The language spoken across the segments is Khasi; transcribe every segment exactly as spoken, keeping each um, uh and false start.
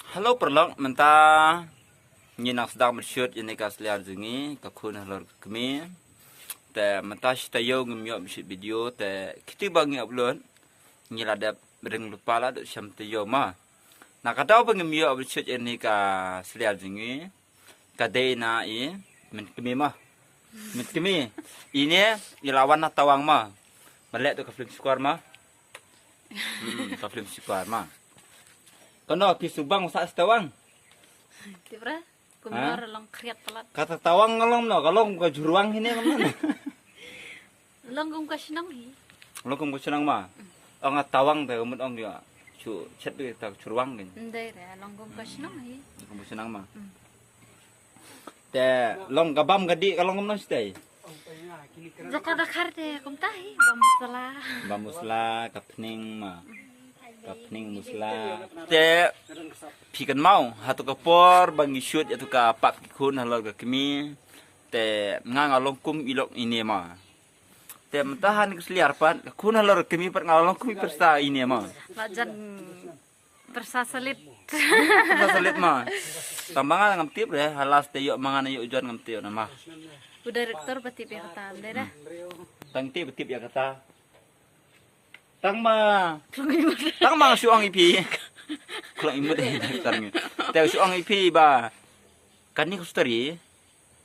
Hello paralok, mynta ngi nang sdang ban shoot ïa kane ka sliar jong ngi, ka khun halor ka kmie. Te mynta shi taïew ngim ïoh ban shoot video, te kito ba ngi upload ngi la dep ring lypa la dep shem taïew ma. Na ka daw ba ngim ïoh ban shoot ïa kane ka sliar jong ngi, ka dei na i mynkmie ma. Mynkmie. Ine i la wan na tawang ma. Ba leh tu ka film Shukor ma. Hmm, ka film Shukor ma. Kano phi shu bang sah sha tawang? Tip re. Kumno long khriat palat. Kata tawang ka long no, ka long ka jurwang hi ne ka long. Long kum ka shnong hi. Long kum ka shnong ma. Ong a tawang te mut ong ïa. Shu chet te ta jurwang kin. Ndai re, long kum ka shnong hi. Long kum ka shnong ma. Te long ka bam ka dih ka long kumno stai. Jaka da khar te kumta hi, bam musla. Bam musla, ka pning ma. Ka pning musla. Te phi kynmaw, ha tu ka por ba ngi shoot ïa tu ka pap ki khun halor ka kmie. Te nga nga long kum i lok ine ma. Te mynta ha kane ka sliar pat, ka khun halor ka kmie pat nga long kum i pyrsa ine ma. Ba jan pyrsa salit. Pyrsa salit ma. Tang ba nga ngam tip re, ha last te ïoh ma nga ne ïoh John ngam tip na ma. U director ba tip ïa kata, ym dei re. Tang te ba tip ïa kata. Tang ma. Tang ma shu ong ïa phi. Khlong imut ïa director ngi. Te shu ong ïa phi ba. Kane ka story.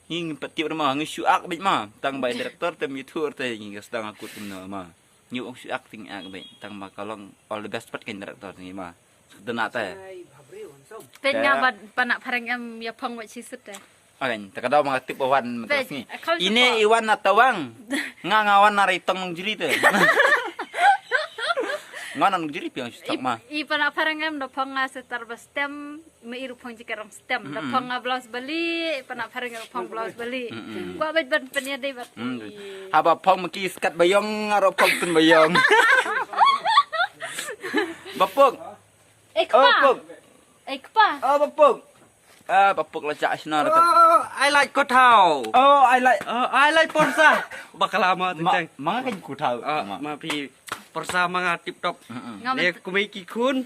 Ngi ngim pat tip re ma, ngi shu ak beit ma. Tang ba director te ym ïathuh te ngi ka sdang akut kumno ma. Ngi ong shu ak te ngi ak beit. Tang ba ka long all the best pat ka director ngi ma. Suk dena te. Peit nga ba panak phareng em ïa phong wat shisut te. Agan, ta ka daw ma nga tip ba wan mynta sngi. Ine i wan na tawang. Nga nga wan na Raitong Nongjri te. Nga na Nongjri piang shu tak ma. I panak phareng em da phong nga setar ba stem. Me i ruh phong jikarong stem. Da phong nga blouse bali, panak phareng ruh phong blouse bali. Kwah bad ban pynïadei bad. Haba phong ma ki skat bayong, nga ruh phong tun bayong. Bapuk. Eh, kpa. Oh, bapuk. Eh, kpa. Oh, bapuk. Ah, bapuk la jak sna. Oh, I like kothaw. Oh, I like. Oh, I like porsa. Bakala ma teng. Ma nga kan kothaw. Ah, ma phi porsa ma nga tip top. Dei kmie ki khun.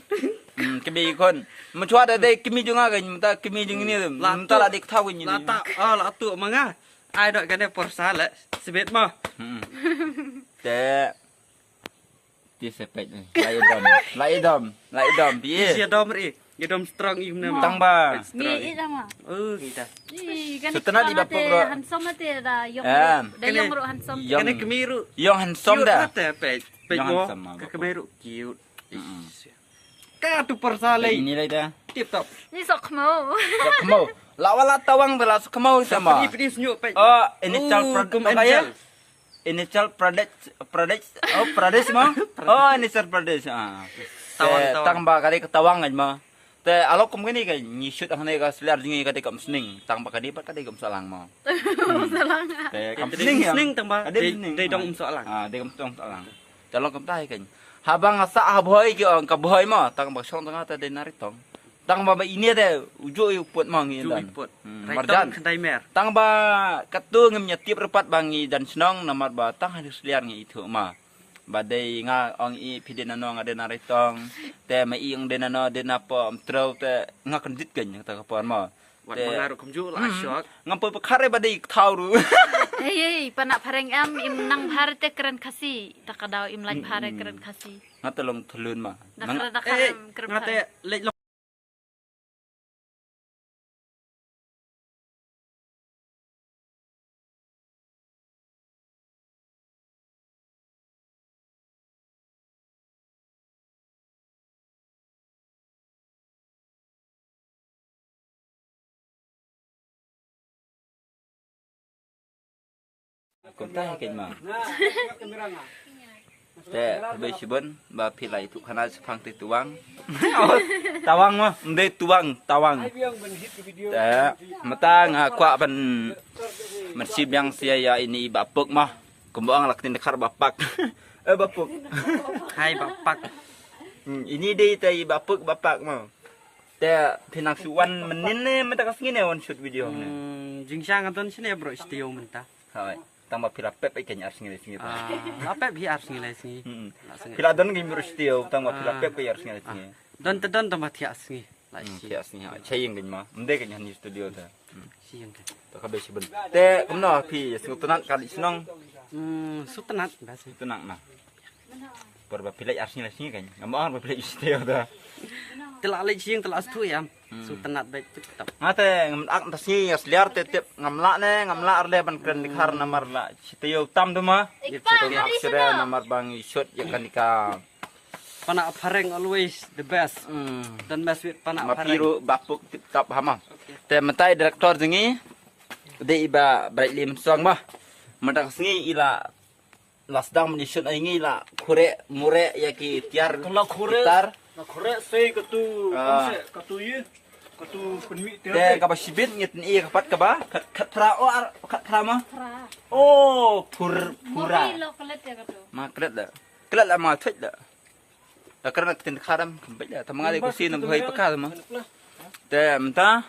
Hmm, kmie ki khun. Mynta da dei kmie jong nga kan, mynta kmie jong ini. Mynta la dei kothaw kan ini. La ta, ah, la tu ma nga. Ai dok kane porsa le. Sibit ma. Te Ti sepet ni. Lai dom. Lai dom. Lai dom. Ti. Ti dom ri. Ti dom strong i kumne ma. Tang ba. Ngi i dama. Oh, ngi ta. Ih, kan. Sutena di bapuk ro. Handsome te da yong. Da yong ro handsome. Kane kmie ro. Yong handsome da. Cute te pet. Pet mo. Ka kmie ro cute. Ka tu persale. Ini lai da. Tip top. Ni sok mo. Sok mo. La wala tawang da la sok mo sama. Pedi pedi senyuk pet. Oh, ini chal product. Initial Pradesh, Pradesh, oh Pradesh ma? Oh initial Pradesh. Ah. Tawang, tawang. Tang ba ka dei ka tawang kan ma. Te alok kum kane ka ngi shoot hangne ka sliar jong ngi ka dei kam sning. Tang ba ka dei pat ka dei kam salang ma. Salang. Te kam sning ya. Sning tang ba. Ka dei sning. Dei dong um salang. Ah, dei kam dong salang. Te alok kam tai kan. Haba nga sa ha bhoi ki ong ka bhoi ma. Tang ba shong tang te dei na Raitong. Tang ba ba ine de uju u put ma ngi dan. Marjan khyndai mer. Tang ba katu ngim ïa tip re pat ba ngi dan shnong namar ba tang ha sliar ngi ithuh ma. Ba dei nga ong i phi dei na no nga dei na Raitong. Te ma i ong dei na no dei na po am treu te nga kyndit keiñ kata ka por ma. Wat ma nga ruh kumjuh la shok. Ngam poi pyrkhat re ba dei kthaw ruh. Hei hei panak phareng em im nang bha re te kren Khasi. Ta ka daw im lait bha re kren Khasi. Nga te long thlun ma. Dakar dakar em kren bha re. Nga te leit long. Kumta hi kein ma. Te khublei shibun ba phi la ïathuh khana shaphang te tuwang. Tawang ma, ym dei tuwang, tawang. Te mynta nga kwah ban, ban shim biang sha ïa ini i Bah Puk ma. Kumba ong la ktien dkhar Bah Pak. Eh Bah Puk. Hai Bah Pak. Hmm, ini dei te i Bah Puk, Bah Pak ma. Te phi nang shu wan mynnin ne mynta ka sngi ne wan shoot video ne? Hmm, jingshisha nga don shane bro shuh mynta. Hooid. Tang ba phi la pep ïa ka ar sngi lai sngi. Ah, la pep hi ar sngi lai sngi. Hmm. Phi la don ka bro shuh tang ba phi la pep ïa ka ar sngi lai sngi. Don te don tang ba thiah sngi. Lah, hmm, shi. Phi ïa sngi ha, cha ïing kein ma. Ym dei kein ha ni studio te. Hmm. Shi ïing kein. To ka dei shi bun. Te kumno phi sngewtynnat ka leit shnong? Hmm, sngewtynnat, bas. Sngewtynnat na. Por ba phi leit ar sngi lai sngi kein. Ngam ong ba phi leit shi taïew da. Te la leit shi ïing te la sngewthuh ïa. Hmm. Sngewtynnat bad tip top. Nga te ngam ak ta sngi ïa sliar te tip ngam lah ne, ngam lah ar le ban kren dkhar namar la shi taïew tam tu ma. Ip sa to ak shere namar ba ngi shot ïa kane ka Panah Phareng always the best. Hmm. Don't mess with Panah Phareng. Ma phi ruh bapuk tip top ha ma. Okay. Te mynta i director jong ngi dei i Bah Brightly Mynsong ma. Mynta ka sngi i la, la sdang mynta i shot ïa ngi la khure mure ïa ki tiar. Ka la khure, ki tar. La khure sei katu, ah, kamse, katu ye, katu pynmih tiar. Te kaba shibit ngi tyn i ka pat kaba khat, khat phra o ar, khat phra ma. Phra. O phur, phura. Mori lo klet ïa katu. Ma klet da. Klet la ma thut da. Da kren ka ktien dkhar em, kam beit da. Tang ma nga dei khusi nang hoi paka ma. Te mynta.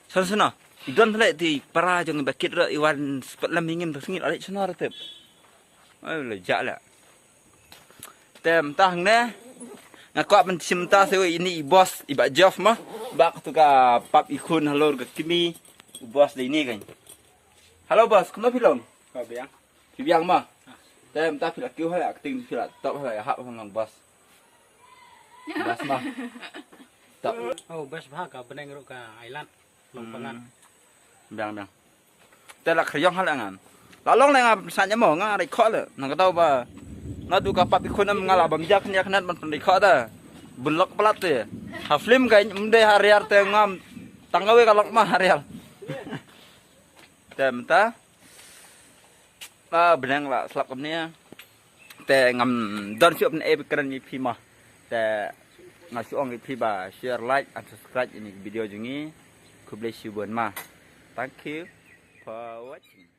San sna. I don thle ti para jong i Bah Kit ra i wan spet lam i ngim ta sngi la leit sna ra tep. Ai la ja la. Te mynta hangne. Nga kwah ban shim ta se i ni i boss i Bah Joff ma. Bah katu ka pap i khun halor ka kmie. U boss dei ni kan. Hello boss, kumno phi long? Ka biang. Phi biang ma. Ah. Te mynta phi la kiew ha la acting phi la top ha la hap ha long boss. Boss ma. Top. Oh, best bha ka bneng ruh ka island. Long pangan. Hmm. Biang biang. Te la khriong ha la ngan. La long le nga pynsan ïa mo nga rai kho le. Nang kata ba. Nga du ka pap i khun em nga la bam jak nia khnat ban pynri kho da. Bun lok palat te. Ha film ka ym dei ha riar te ngam. Tang ka wei ka lok ma ha riar. Te mynta. Ah, bneng la slap kumne. Te ngam don shuh ban e kren ïa phi ma. Te nga shu ong ïa phi ba share, like and subscribe ïa ni video jong ngi. Khublei shibun ma. Thank you for watching.